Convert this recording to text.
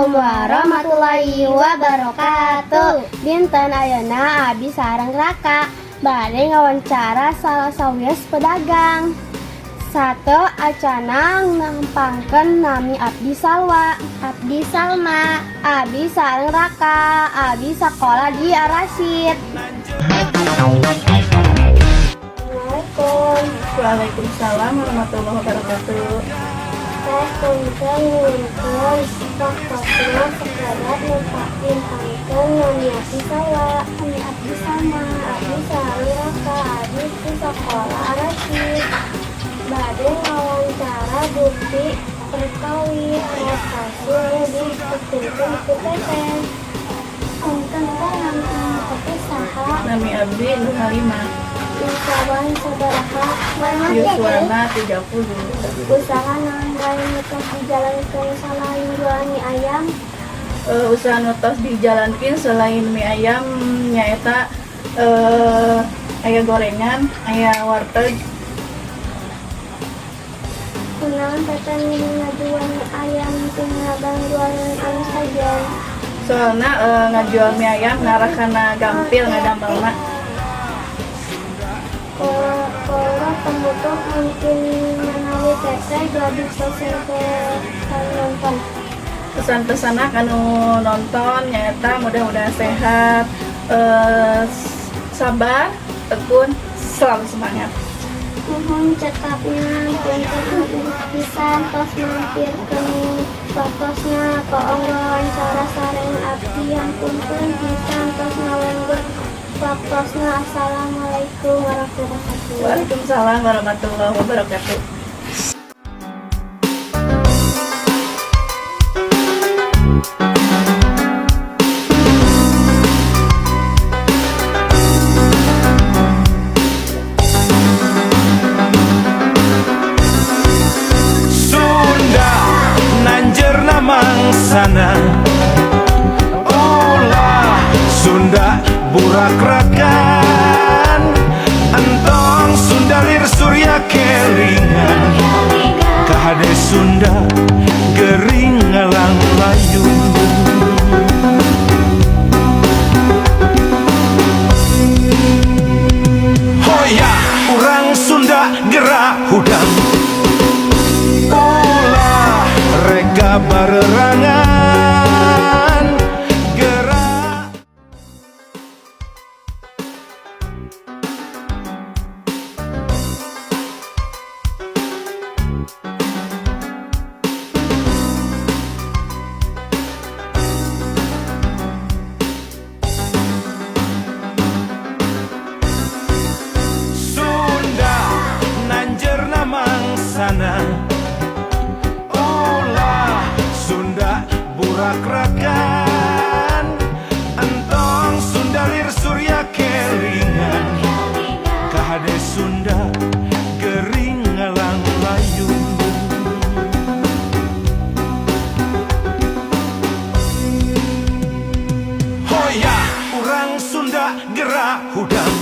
Assalamualaikum warahmatullahi wabarakatuh. Dinten ayeuna abi sareng Raka bade ngawancara salah sawios pedagang. Sateuacana nempangkeun, nami abdi Salwa. Abdi Salma. Abi sareng Raka. Abi sekolah di Arasid. Assalamualaikum. Waalaikumsalam warahmatullahi wabarakatuh. Teh, punten nyuhunkeun waktosna sakedap nempangkeun, nami abdi Salwa. Nami abdi Salma. Abdi sareng Raka. Abdi di sekolah Arasid. Bade ngawancara dupi perkawi prestasi nu dipikirkeun ku teteh. Punten teh, nami teteh saha? Nami abdi Nur Halimah. Yuswana sabaraha? Yuswana 30. Usaha naon wae nu tos dijalankeun selain jualan mie ayam? Usaha nu tos dijalankeun selain mie ayam nyaeta aya gorengan, aya warteg. Kunaon teteh milih ngajual mie ayam tinimbang jualan anu sajen? Soalna ngajual mie ayam ngarah kana gampil ngadamelna. Para pembutuh mungkin menawi teteh gaduh pesen ka nonton. Pesan-pesanna kanu nonton nyaeta mudah-mudahan sehat, sabar, tekun, selalu semangat. Muhun cekapna, punten pisan tos mampirkeun waktosna kaanggo wawancara sareng abdi. Hapunten pisan tos ngawengku waktosna. Assalamualaikum warahmatullahi wabarakatuh. Waalaikumsalam warahmatullahi wabarakatuh. Sunda nanjerna mangsana, ulah Sunda burakrakan, entong Sunda lir surya kelingan, kahade Sunda gering ngalang layu. Hoya urang Sunda gerak hudang, ulah reka barerangan gerak. Sunda nanjerna mangsana, ulah Sunda burakrakan, entong Sunda lir surya kelingan, kahade Sunda gering ngalang layu. Hoya urang Sunda gerak hudang.